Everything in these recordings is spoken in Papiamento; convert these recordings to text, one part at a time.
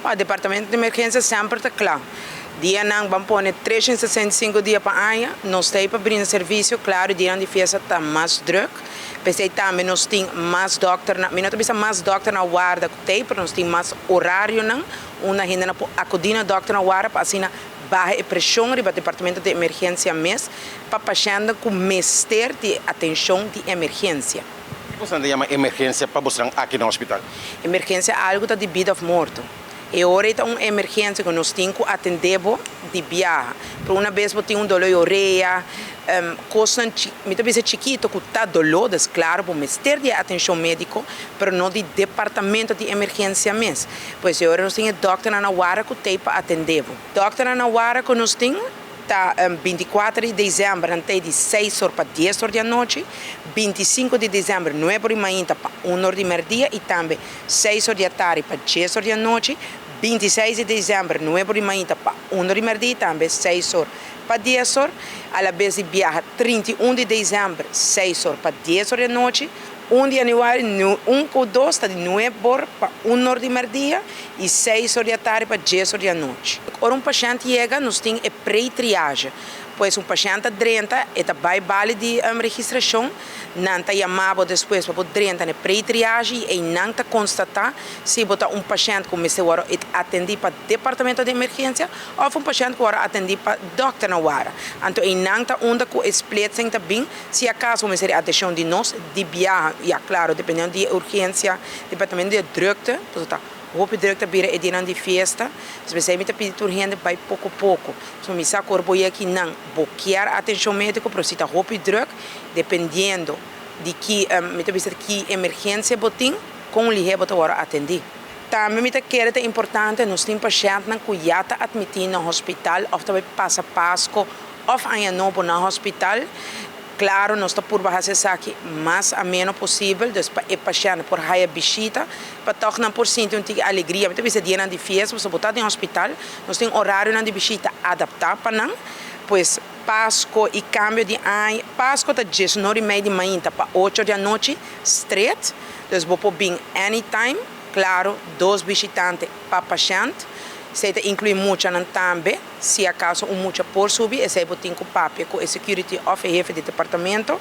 E departamento di emergencia semper ta cla. Dianan, ban pone 365 dia pa aña, nos tin pa brinda servicio. Claro, dia di fiesta ta mas druk. P'esey tambe nos tin mas dokter, na, mi no bisa mas dokter na warda cu tin, pero nos tin mas horarionan, unda hende nan por acudi na dokter na warda, pa asina baha e presion riba departamento di emergencia mes, pa pashent cu mester di atencion di emergencia. Kico ta yama emergencia pa boso aki na hospital? Emergencia, algo ta di bida of morto. Y ora ta un emergencia cu nos tin cu atende di biaha. Por un biaha bo tin un dolor di orea, cos, mi ta bisa chikito cu ta dolor, dus claro, bo mester di atencion medico, pero no di departamento di emergencia mes. Pues ora nos tin dokter na warda cu tin pa atende. Dokter na warda cu nos tin ta 24 di december, ta di 6 or pa 10 or di anochi, 25 di december, 9 or di mainta pa 1 or di merdia y tambe 6 or di atardi pa 10 or di anochi, 26 di december, 9 or di mainta pa 1 or di merdia, tambe 6 or pa 10 or, a la vez di biaha 31 di december, 6 or pa 10 or di anochi, 1 di januari, 1 cu 2, ta di 9 or pa 1 or di merdia y 6 or di atardi pa 10 or di anochi. Ora un pashent yega, nos tin e pre-triage. Pues un pashent drenta, e ta bay bali di registracion, nan ta yama bo despues pa drenta na pre-triage y nan ta constata si bo ta un pashent cu mester wordo atendi pa departamento di emergencia of un pashent cu wordo atendi pa dokter na warda. Anto, nan ta unda cu splitsing ta bin, si acaso mester atencion di nos, di biaha, ja, claro, dependiendo di urgencia, departamento di drukte, pues ta hopi drukte bira e dia di fiesta, dus we zijn ta pidi tur hende bay poco poco. So mi sa cu bo aki nan bo kier atencion medico, pero si ta hopi druk, dependiendo di ki, mi ta bisa ki emergencia bo tin, con lihe bo ta wordo atendi. Tambe mi ta kere ta importante, nos tin pashentnan cu ya ta admiti na hospital of tambe pasa Pasco of Aña Nobo na hospital. Claro, nos ta purba haci esaki mas ameno posibel, dus pa e pashent por haya bishita, pa toch nan por sinti un tiki alegria. Mi ta bisa dia di fiesta, bo ta den hospital, nos tin horario di bishita adapta pa nan, pues Pasco y cambio di aña, Pasco ta 19:30 di mainta pa 8 di anochi, straight, dus bo por bin anytime, claro, dos bishitante pa pashent, esey ta inclui muchanan tambe, si acaso un mucha por subi, esey bo tin cu papia cu security of hefe di departamento.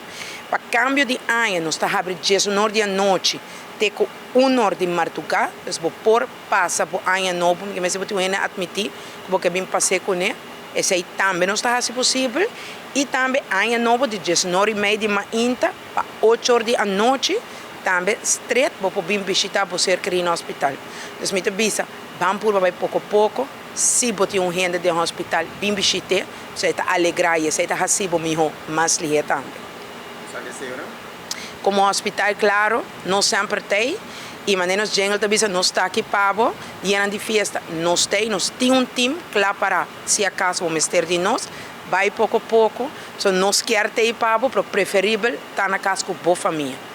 Pa cambio di aña, nos ta habri 10 or di anochi, te cu 1 or di marduga, dus bo por pasa bo Aña Nobo, cu mes bo tin admiti, cu bo kier bin pasa cu ne, esey tambe nos ta haci posibel, y tambe Aña Nobo di 10:30 di mainta pa 8 or di anochi, tambe straight, bo por bin bishita bo ser keri na hospital. Dus mi ta bisa, ban purba bay poco poco, si bo tin un hende den hospital, bin bishita, esey ta alegra y esey ta haci bo miho mas lihe tambe. Como hospital, claro, nos semper tin, y manera nos jingle tambe, nos ta aki pa bo, dia di fiesta, nos tin, nos tin un team cla pa, si acaso bo mester di nos, bay poco poco, so nos kier ta pa bo, pero preferibel ta na cas cu bo famia.